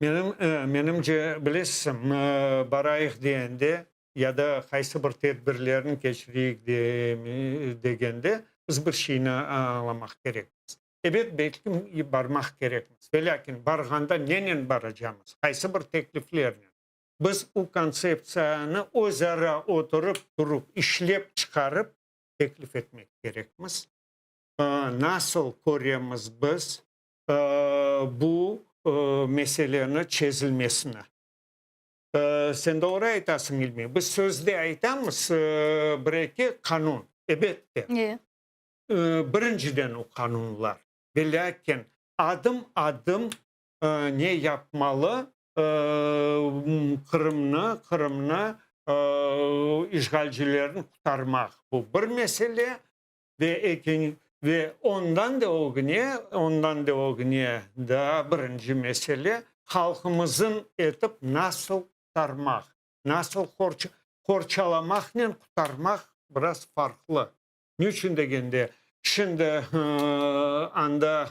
Menim, menimce, bilesiñ, barayıq degende ya da qaysı bir tedbirlerni keçireyik degende, biz bir şeyni añlamaq kerekmiz. Ebet, belki barmaq kerekmiz, velâkin barğanda nenen baracamız, qaysı bir tekliflernen? Biz o kontseptsiyanı özara oturıp, turup, işlep çıqarıp teklif etmek kerekmiz. Nasıl köremiz biz bu meseleni çezilmesini? Sen doğru aytasıñ, İlmi, biz sözde aytamız, bir-eki qanun, ebette. Birinciden o qanunlar, velâkin adım-adım ne yapmalı, Qırımnı, Qırımnı işğalcilerden qurtarmaq, bu bir mesele, ve ekinci, ve ondan da ögüne, ondan da ögüne daa birinci mesele, halqımızın etip nasıl qurtarmaq, nasıl qorçalamaqnen qurtarmaq biraz farqlı. Ne içün degende, şimdi anda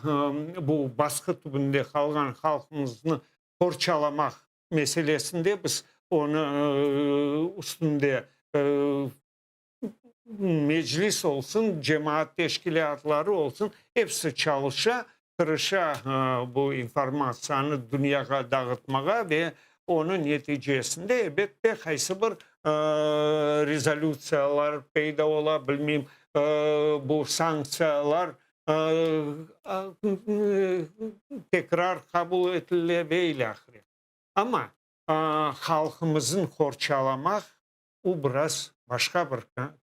bu basqı tübünde qalğan halqımıznı qorçalamaq meselesinde biz onı üstünde meclis olsun, cemaat teşkilâtları olsun, episi çalışa, tırışa bu informatsiyanı dünyağa dağıtmağa ve onıñ neticesinde, elbette, qaysı bir rezolütsiyalar peyda ola, bilmeyim, bu sanktsiyalar tekrar qabul etile ve ilâhre. Amma halqımıznı qorçalamaq, o biraz başqa bir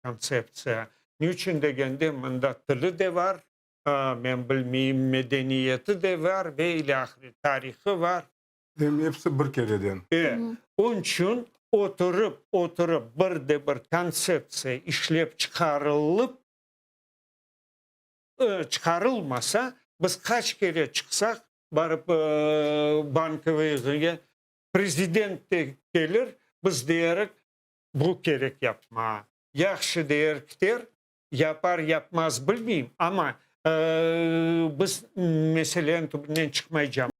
kontseptsiya. Ne içün degende, mında tili de bar, men bilmeyim, medeniyeti de bar ve ilâhre, tarihı bar. Em episi bir kereden. E, onıñ içün oturıp, oturıp bir de bir kontseptsiya işlep çıqarılıp, çıqarılmasa, biz qaç kere çıqsaq, barıp Bankovıyğa, prezident de kelir, biz deyerik, bu kerek yapma, yahşı deyer kiter, yapar, yapmaz bilmeyim, amma biz meseleniñ tübünden çıqmaycamız.